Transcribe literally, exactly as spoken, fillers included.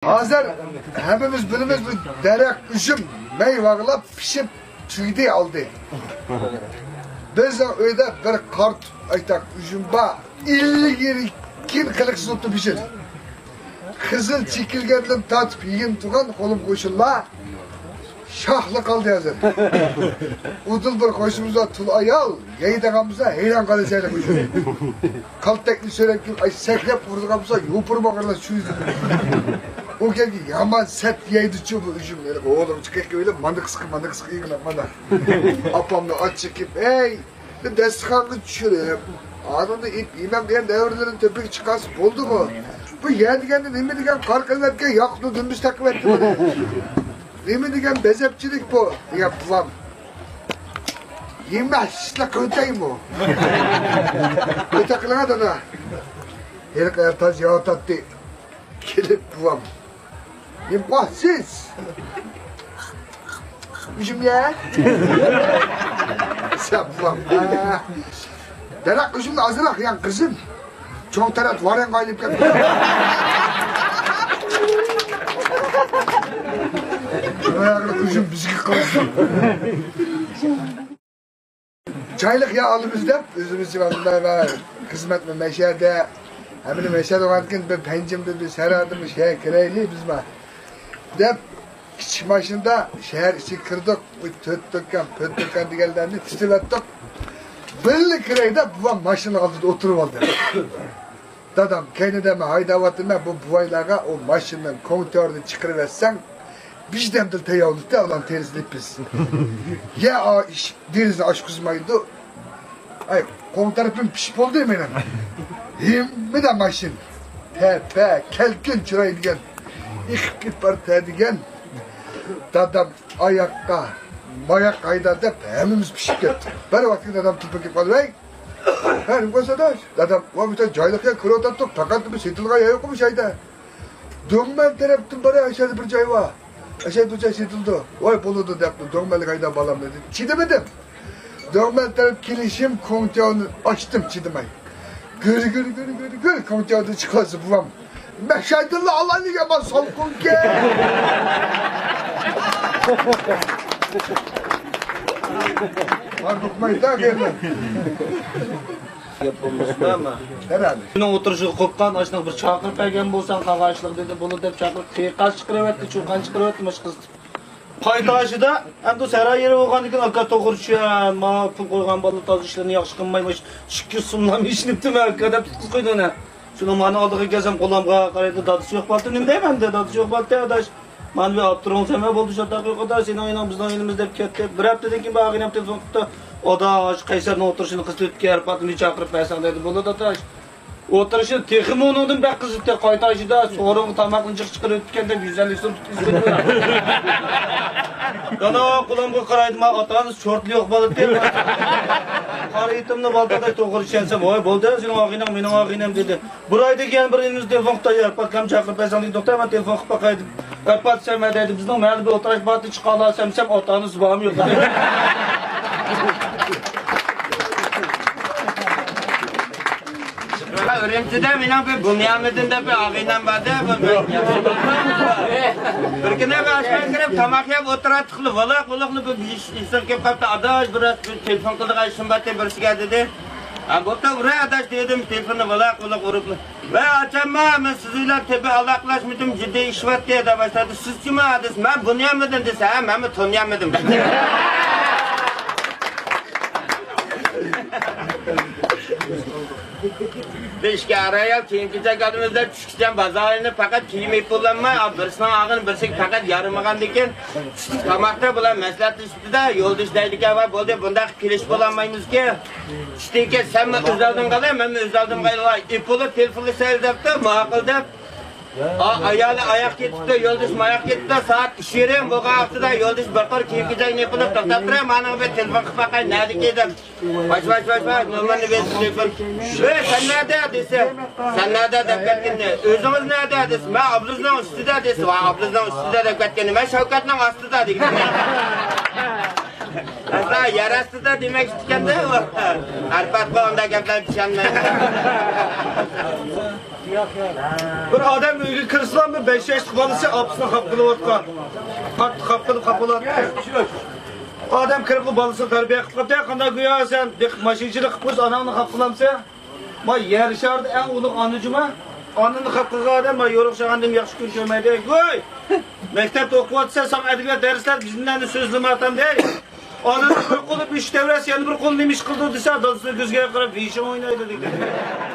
ھازىر ھەممىمىز بىلىمىز، بۇ دەرەخ ئۈجۈم مەي باغلاپ پىشىپ تۈگىدى ئالدى. بىزنىڭ ئۆيدە بىر قارت ئايتاق ئۈجۈم بار. ئىلگىرى كېيىن قىلىقسىز ئوتتۇ پىشىدۇ. قىزىل چېكىلگەندىن تارتىپ يېگىن تۇغان قولۇم قوشۇنلار شاخلا قالدى ھازىر. ئۇدۇل بىر قوشنىمىز بار تۇل ئايال، يەيدىغان بولسا ھەيران قالىسەن ئۇجۇم. قالتەكنى سۆرەپ كېلىپ، ئاي سەكرەپ ئۇرىدىغان بولسا يوپۇرماق ئارىلاش چۈشۈرىدۇ. ئۇ كەلگەن يامان سەت يەيدىچۇ بۇ ئۈجۈم. ھېلىقى ھولىغا چىقىپ كېلىپ، مانا قىسقا، مانا قىسقا يېگىنە مانا. ئاپامنى ئاچچىقىپ، ئەي، دەستىخانغا چۈشۈرۈپ، ئانىڭدا ئېپ يېمەم دېگەن دەۋرلىرىنى تۆپىگە چىقارسا بولدىغۇ. بۇ يە دېگەندە نېمە دېگەن قارا قىلىۋەتكەن ياقۇتنى دۈمبىسى تەقىۋەتتى بۇنى. نېمە دېگەن بەزەپچىلىك بۇ دېگەن بوۋام. يېمە ئىشلىق قىلىۋېتەيمۇ؟ ئۆتە قىلىڭا دادا. ھېلىقى ئەر تاز ياۋاتاتتى. كېلىپ بوۋام. يېمىپ قويسىز. ئۈجۈم يە. سەپ بوۋام. دەرەخ ئۈجۈمنى ئازراق يەڭ قىزىم. چوڭ تەرەت ۋارەڭگە ئايلىنىپ كەتتى. ئۈجۈم بىزگە قالسۇن. جايلىق يا ئالىمىز دەپ، ئۆزىمىزچە مۇنداق خىزمەتمۇ مەشەدە، ھەممىنى مەشەدە بولغاندىكىن بىر پەنجىمدە بىر سەرھەدىمۇ شەھەر كىرەيلى بىزمۇ دەپ، كىچىك ماشىنىدا شەھەر ئىچىگە كىردۇق. بۇ تۆت دۇكان، پۆت دۇكان دېگەنلەرنى تىتىۋەتتۇق. بىللە كىرەي دەپ، بوۋام ماشىنا ئالدىدا ئولتۇرۇۋالدى. دادام، كەينىدە مەن ھايداۋاتىمەن، بۇ بوۋايلارغا ئۇ ماشىنىنىڭ كوڭتيورىنى چىقىرىۋەتسەڭ، بىردەمدىلا تەييارلىتى ئۇلارنىڭ تېرىسىنى ئېلىپ بىز. يە ئا ئىش، دېرىزىنى ئاچقۇزمايدۇ. ئاي، قوڭ تەرىپىم پىشىپ بولدى مېنىڭ. ھەممىدە ماشىنا. پە، پە، كەلكۈن چىراي دېگەن. ئېقىپ كېتىپ بار تە دېگەن. دادام ئاياققا، ماياق ھايدا دەپ ھەممىمىز پىشىپ كەتتۇق. بىر ۋاقىتتا دادام تېلېفون كېلىپ قالدى، ۋەي، ھە، نېمە قىلسا داش؟ دادام، ۋا، بىر جايلىق يەر كۆرۈۋاتاتتۇق، پەقەت بۇ سېتىلغان يەر يوقمۇ شۇ يەردە؟ دۆڭمەل تەرەپتىن بارا، ئاشۇ يەردە بىر جاي بار. ئاشۇ يەردە بىر جاي سېتىلىدۇ. ۋاي، بولىدۇ دەپتۇ، دۆڭمەلگە ھەيدەپ بالامنى دېدى. چىدىمىدىم. دۆڭمەل تەرەپ كېلىشىم، كوڭتياۋنى ئاچتىم، چىدىماي. گۈر، گۈر، گۈر، گۈر، گۈر، كوڭتياۋدىن چىقىۋالسا بۇۋام. مەشەدىللا ئاللا نېگە بار سالقىنكەن. بار، دوقمايدا، گەرمە. گەپ بولمىسۇن ئەمما. ھەرھالدا. كۈننىڭ ئولتۇرۇشىغا قوپقان، ئاشۇنداق بىر چاقىرىپ بەرگەن بولساڭ، قاغاشلىق دېدى، بولىدۇ دەپ چاقىرىپ، قىيقاس چىقىرىۋەتتى، چۇقان چىقىرىۋەتتى، مۇشۇ قىز. قايتا ئاشىدا، ئەمدى سەھرا يېرى بولغاندىن كېيىن، ئاكا توغرا چۈشەن، ماڭا پۇل قويغان بالا تازا ئىشلىرىنى ياخشى قىلماي، مۇشۇ ئىككى يۈز سوملارنى ئىشلىتىپتىمەن، ئاكا دەپ تۇتقۇز قويدى ئۇنى. شۇنىڭ مانا ئالدىغا كەلسەم، قولۇمغا قارايدۇ، دادىسى يوق بالىدى، نېمە دەيمەن، دادىسى يوق بالىدى، ئاداش. مانا بىر ئاپتورۇڭ سەن بولدى، شۇنداق يوق، ئاداش، سېنىڭ ئۆيۈڭ بىزنىڭ ئۆيىمىز دەپ كەتتى. بىر ھەپتىدىن كېيىن بارغىنەم تېلېفون قىپتۇ. ئاداش، قەيسەرنىڭ ئولتۇرۇشىنى قىزىتىۋېتىپ كەل، ئەرپاتنى چاقىرىپ بەرسەڭ دەيدۇ. بولىدۇ، ئاداش. ئولتۇرۇشى تېخىمۇ ئۇنىڭدىن بەك قىزىتتى. قايتا ئاشىدا سورۇنغا تاماقنى جىق چىقىرىۋېتىپتىكەن دەپ يۈز ئەللىك سوم تۇتقۇزدى. دانا قولۇمغا قارايدۇ، مانا ئاتا-ئانىسى چورتلا يوق بالىدى. قارا ئېتىمنى بالىدا توغرا چۈشەنسەم، ۋاي بولدى، سېنىڭ ئاغىنەڭ مېنىڭ ئاغىنەم دېدى. بىر ئايدىن كېيىن بىر ئىنىمىز تېلېفون قىلىپ، ئەرپاتكام چاقىرىپ بەرسەڭ دېدى. توختا، مەن تېلېفون قىلىپ باقاي دېدىم. ئەرپات سەمە دەيدۇ، بىزنىڭ مەھەللىدە بىر ئولتۇراش بارتى، چىقالا سەمسەم ئاتا-ئانىسى بارمۇ يوق. ئۈرۈمچىدە مېنىڭ بىر بۇنيامىدىن دەپ بىر ئاغىنەم باردى. بىر كۈنى ئاشخانىغا كىرىپ تاماق يەپ ئولتۇراتتۇقلا، ۋالاق-ۋۇلۇقلا بىر ئىشىم كېلىپ قاپتۇ. ئاداش، بىر تېلېفون قىلىدىغان ئىشىم بار، بىرسىگە دېدى. ھە، بوپتۇ، ئۇرە ئاداش دېدىم، تېلېفوننى ۋالاق-ۋۇلۇق ئۇرۇپلا. ۋە ئاچامما، مەن سىز بىلەن تېببىي ئالاقىلەشمىدىم، جىددىي ئىش بار دەپ باشلىدى. سىز كىم دېسە، مەن بۇنيامىدىن دېسە، ھە، مەنمۇ تونۇيالمىدىم. بىز ئىككى ئەر-ئايال كىيىم-كېچەك ئالىمىز دەپ چۈشكىچە بازار ئايلىنىپ، پەقەت كىيىم ئېلىپ بولالماي، بىرسىنىڭ ئالغىنى بىرسىگە پەقەت يارىمىغاندىكىن، تاماقتا بۇلار مەسلىھەتلىشىپتۇ-دە، يولدىشى دەيدىكەن، ۋاي بولدى، بۇنداق قىلىشىپ بولالمايمىزكەن. چۈشتىن كېيىن سەنمۇ ئۆز ئالدىڭغا ئالاي، مەنمۇ ئۆز ئالدىمغا ئالاي، ئېلىپ بولۇپ تېلېفونلىشايلى دەپتۇ، ماقۇل دەپ. ئا، ئايالى ئاياق كېتىپتۇ، يولدىشىمۇ ئاياق كېتىپتۇ، سائەت ئۈچ يېرىم بولغان ۋاقتىدا يولدىشى بىر قۇر كىيىم-كېچەكنى ئېلىپ بولۇپ، توختاپ تۇرە، مانىڭغا بىر تېلېفون قىلىپ باقاي، نەدىكى دەپ. ۋاش، ۋاش، ۋاش، ۋاش، نومۇرنى بېرىپ تېلېفون. ۋەي، سەن نەدە دېسە، سەن نەدە دەپ كەتكىنى، ئۆزىڭىز نەدە دېسە، مەن ئابلىزنىڭ ئۈستىدە دېسە، ۋاي، ئابلىزنىڭ ئۈستىدە دەپ كەتكىنى، مەن شەۋكەتنىڭ ئاستىدا دېگىنى. ئەسلا يەر ئاستىدا دېمەكچى ئىكەندە، ئارپاتقا ئۇنداق گەپلەرگە ئىشەنمەيمەن. بىر ئادەم ئۆيگە كىرسىلا، بىر بەش ياشلىق بالىسى ئاپىسىنى خاپا قىلىۋاتقان. قاتتىق خاپا قىلىپ خاپا بولاتتى. ئادەم كىرىپلا بالىسىنى تەربىيە قىلىپ قاپتۇ. «قانداق گۇيا سەن بېقىپ ماشىنىچىلىق قىلىپ قويسا، ئاناڭنى خاپا قىلامسەن؟» ما يەر شارىدا ئەڭ ئۇلۇغ ئانا جۇما. ئانىنى خاپا قىلغان ئادەم ما يورۇق شاغاندىن ياخشى كۈن كۆرمەيدۇ. گۇي! مەكتەپتە ئوقۇۋاتىسەن، ساڭا ئەدەبىيات دەرسلەر بىزلەرنى سۆزلىمەتەم دەي. ئانىنىڭ بىر قولى بۆشۈك دەۋرەسى، يەنە بىر قولى نېمە ئىش قىلىدۇ دېسە، دادىسىنىڭ كۆزىگە قاراپ ۋېشىڭ ئوينايدۇ دېگەن.